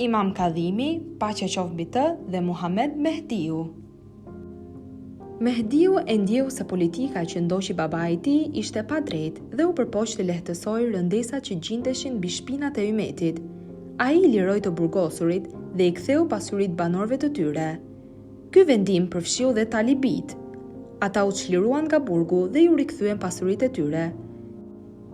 Imam Kadhimi, paqja qoftë mbi të, dhe Muhamed Mehdiu. Mehdiu e ndjeu se politika që ndoqi babai i tij ishte e padrejtë dhe u përpoq të lehtësojë rëndesat që gjindeshin mbi shpinat e ymetit. Ai i liroi të burgosurit dhe i ktheu pasuritë banorëve të tyre. Ky vendim përfshiu dhe talibijtë. Ata u çliruan nga burgu dhe iu rikthyen pasuritë e tyre.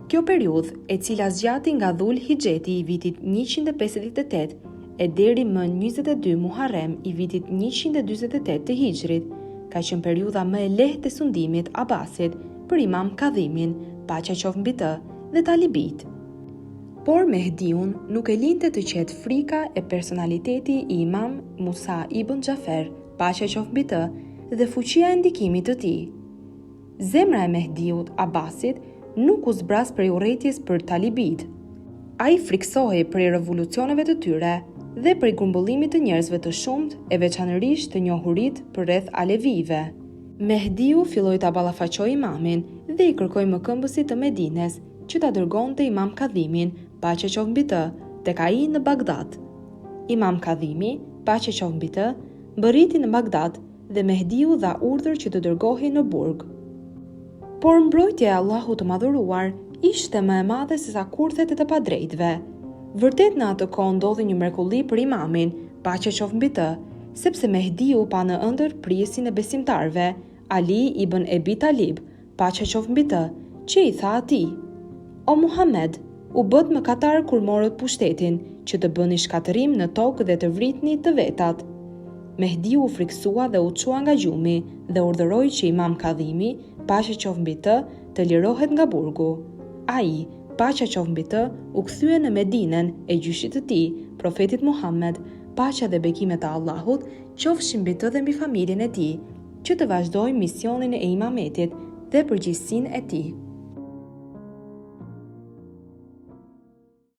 Kjo periudhë, e cila zgjati nga Dhul Hixheti i vitit 158 e deri më 22 Muharrem i vitit 148 të Hixhrit, ka qenë periudha më e lehtë e sundimit Abbasit për Imam Kadhimin, paqja qoftë mbi të, dhe talibijtë. Por Mehdiun nuk e linte të qetë frika e personaliteti i Imam Musa ibn Xhafer, paqja qoftë mbi të, dhe fuqia e ndikimit të tij. Zemra e Mehdiut, Abbasit, nuk u zbraz prej urrejtjes për talibijtë. Ai frikësohej prej revolucioneve të tyre dhe prej grumbullimit të njerëzve të shumtë e veçanërisht të njohurit përreth alevijve. Mehdiu filloi ta ballafaqojë Imamin dhe i kërkoi mëkëmbësit të Medines që ta dërgonte Imam Kadhimin, paqja qoftë mbi të, tek ai në Bagdad. Imam Kadhimi, paqja qoftë mbi të, mbërriti në Bagdad dhe Mehdiu dha urdhër që të dërgohej në burg. Por mbrojtja e Allahut të Madhëruar ishte më e madhe sesa kurthet e të padrejtëve. Vërtet në atë kohë ndodhi një mrekulli për Imamin, paqja qoftë mbi të, sepse Mehdiu pa në ëndërr prijësin e besimtarëve, Ali ibn Ebi Talib, Paqja qoftë mbi të, që i tha atij, O Muhamed, u bëtë mëkatarë kur morët pushtetin, që të bëni shkatërrim në tokë dhe të vritni të vetat. Mehdiu u frikësua dhe u çua nga gjumi dhe urdhëroi që Imam Kadhimi, paqja qoftë mbi të, të lirohet nga burgu. Ai, paqja qoftë mbi të, u kthye në Medinen e gjyshit të tij, Profetit Muhamed, paqja dhe bekimet e Allahut qofshin mbi të dhe mbi familjen e tij, që të vazhdojë misionin e Imametit dhe përgjegjësinë e tij.